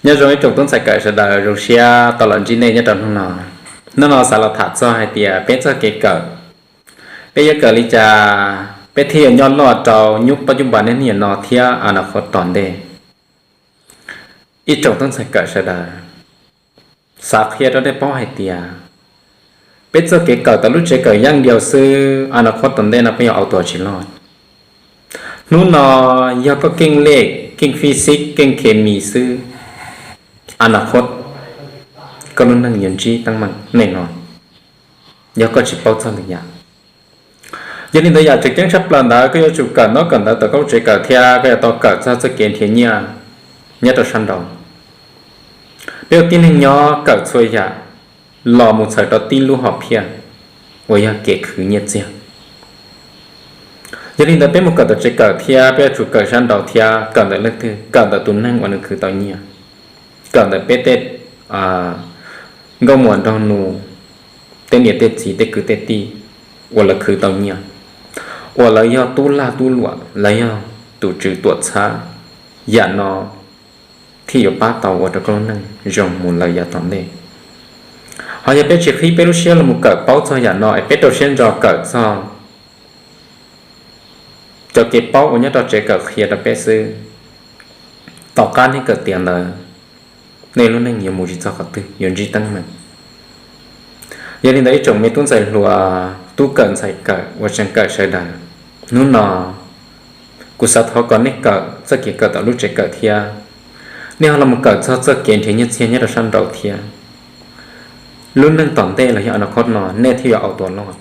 Nyob zoo ib tsoom tub ntxhais kawm sawv daws, zoo siab tau los ntsib nej nyob rau hnub no. Hnub no xav los tham txog hais tias peb txoj kev kawm, peb yuav kawm li cas peb thiaj yuav nyob loj rau nyub pob cub npas niaj hnub no thiab a na qhuav tom ntej. Ib tsoom tub ntxhais kawm sawv daws, xav qhia rau nej paub hais tias peb txoj kev kawm tau lub tsev kawm yaj diau xwb, a na qhuav tom ntej no peb yuav au tuas tsis loj. Hnub no yog koj keej lej, keej fisiv, keej khes mis xwb, a na qhuav koj lub neej yuav ntsib teeb meem nej no, yog koj tsis paub txog ntawm yam. Yog li ntawd yam tseem ceeb tshaj plaws ntawd koj yuav tsum kawm ntaub kawm ntawv tau koj lub tsev kawm thiab koj yuav tau kawm txog txoj kev nrhiav nyiaj nyob rau sab nraud. Peb ua tib neeg nyob kawm txhua yam los mus txhawm rau tib lub hom phiaj uas yog kev khwv nyiaj txiag. Yog li ntawd peb mus kawm tau tsev kawm thiab peb yuav tsum kawm sab nraud thiab kawm ntawm leej twg, kawm ntawm tus neeg uas nws khwv tau nyiaj, kawm ntawm peb tej nkauj muam nraug nus, tej niam tej txiv, tej kwv tej tij uas lawv khwv tau nyiaj, uas lawv yog tub lag tub luam, lawv yog tus tswv tuam txhab. Yam no thiaj yuav pab tau ua rau koj lub neej zoo mus lawm yav tom ntej. Ho yog peb tsis qhib peb lub siab los mus kawm paub txog yam no es peb rau siab ntso kawm txog cov kev paub uas nyob rau tsev kawm qhia rau peb xwb, tom qab nej kawm tiav ntawd nej lub neej yuav mus tsis txog qhov twg, yuav ntsib teeb meem. Yog li ntawd ib tsoom me tub ntxhais hluas, tub kawm ntxhais kawm uas tseem kawm sawv daws, hnub no kuv xav thov kom nej kawm txoj kev kawm tau lub tsev kawm thiab nej ho los mus kawm txog txoj kev nrhiav nyiaj txiag nyob rau sab nraud thiab. Lub neej tom ntej los yog a na qhuav no nej thiaj yuav au tuas loj.